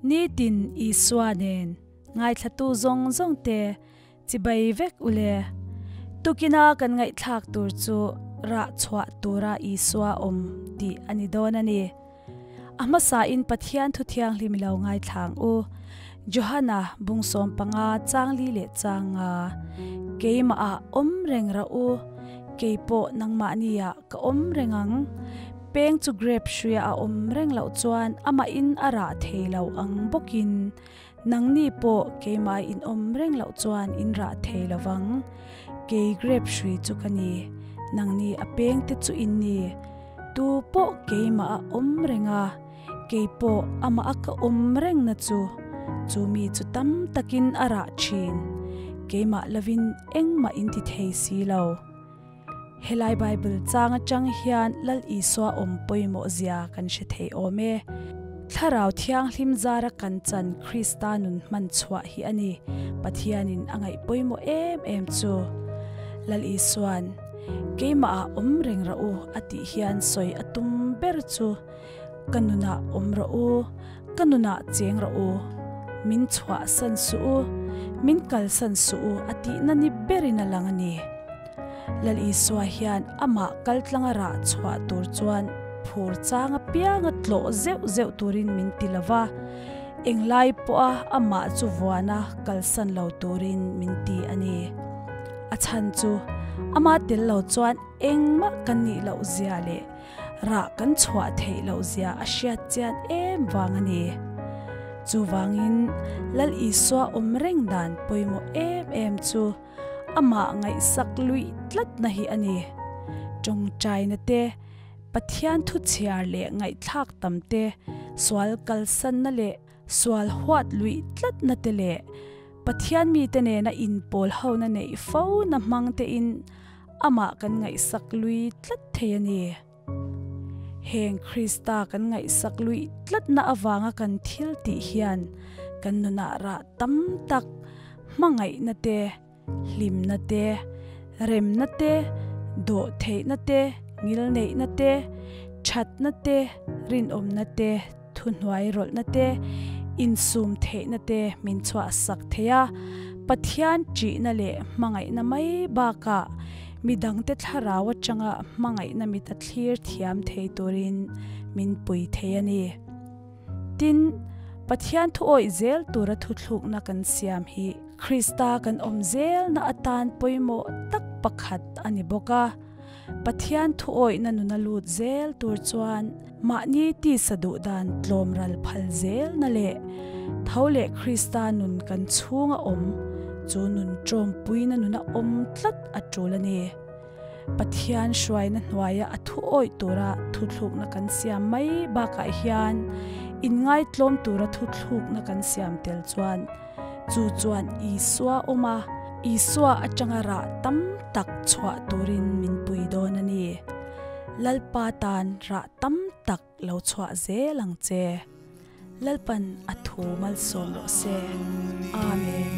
Nitin Isua nen ngaithlatu zawng zawng te chibai vek ule. Tukina kan ngaihthlak tur chu rah chhuah tura Isua awm tih a ni dawn a ni. A hmasain Pathian thu thianghlim i lo ngaithlang u. Johana bung 15 chang li leh chang nga, Keimah ah awm reng rah u, kei pawh nangmahni ah ka awm reng ang. Peng chu grape hruia a awm reng loh chuan amahin a rah thei lo ang bawkin nangni pawh keimah in awm reng loh chuan in rah thei lo vang. Kei grape hrui chu ka ni, nangni a pengte chu in ni. Tu pawh keimah a awm reng a, kei pawh amah a ka awm reng na chu, chu mi chu tam takin a rah thin. Keimah lovin engmah in ti thei si lo. Helai Bible chang atang hian Lal Isua awm pawimawh zia kan hre thei awm e. Thlarau Thianghlim zara kan chan Krista nun hman chhuah hi a ni Pathianin a ngaih pawimawh em em chu. Lal Isua'n, Keimah ah awm reng rah u a tih hian sawi a tum ber chu, Ka nunah awm rawh u, ka nunah cheng rawh u, min chhuahsan suh u, min kalsan suh u a tihna ni berin a lang a ni. Lal Isua hian amah kaltlanga rah chhuah tur chuan phur chang apianga tlawh zeuh zeuh turin min ti lo va, englai pawha amah chu vuana kalsan lo turin min ti a ni. A chhan chu ama tel lo chuan engmah kan nih loh zia leh Rah kan chhuah theih loh zia a hriat chian em vang a ni. Chuvangin Lal Isua awm reng dan pawimawh em em chu amah ngaihsak luih tlatna hi a ni. Tawngtaina te, Pathian thu chhiar leh ngaihthlak tam te, sual kalsanna leh sual huat luih tlatna te leh Pathian mite nena inpawl hona neih fo na hmang tein Amah kan ngaihsak lui tlat thei a ni. Heng Krista kan ngaihsak lui tlatna avanga kan thil tih hian kan nunah rah tam tak, hmangaihna te, hlimna te, remna te, dawhtheihna te, ngilneihna te, thatna te, rinawmna te, thuhnuai rawlhna te, insum theihna te min chhuahsak thei a. Pathian ṭihna leh hmangaihna mai bakah midangte thlarau aṭanga hmangaihna mit a thlir thiam thei turin min pui thei a ni. Tin, Pathian thu awih zel tura thuthlukna kan siam hi Krista kan awm zelna atan pawimawh tak pakhat a ni bawk a. Pathian thu awihna nuna lut zel tur chuan mahni tisa duh dan tlawm ral phal zelna leh tho leh Krista nun kan chhunga awm chu nun tawmpuina nuna awm tlat a tul a ni. Pathian hruaina hnuaia a thu awih tura thuthlukna kan siam mai bakah hian inngaitlawm tura thuthlukna kan siam tel chuan Chu chuan Isua awm a, Isua atanga rah tam tak chhuah turin min pui dawn a ni. Lalpa tan rah tam tak lo chhuah zel ang che. Lalpan a thu malsawm rawh se. Amen.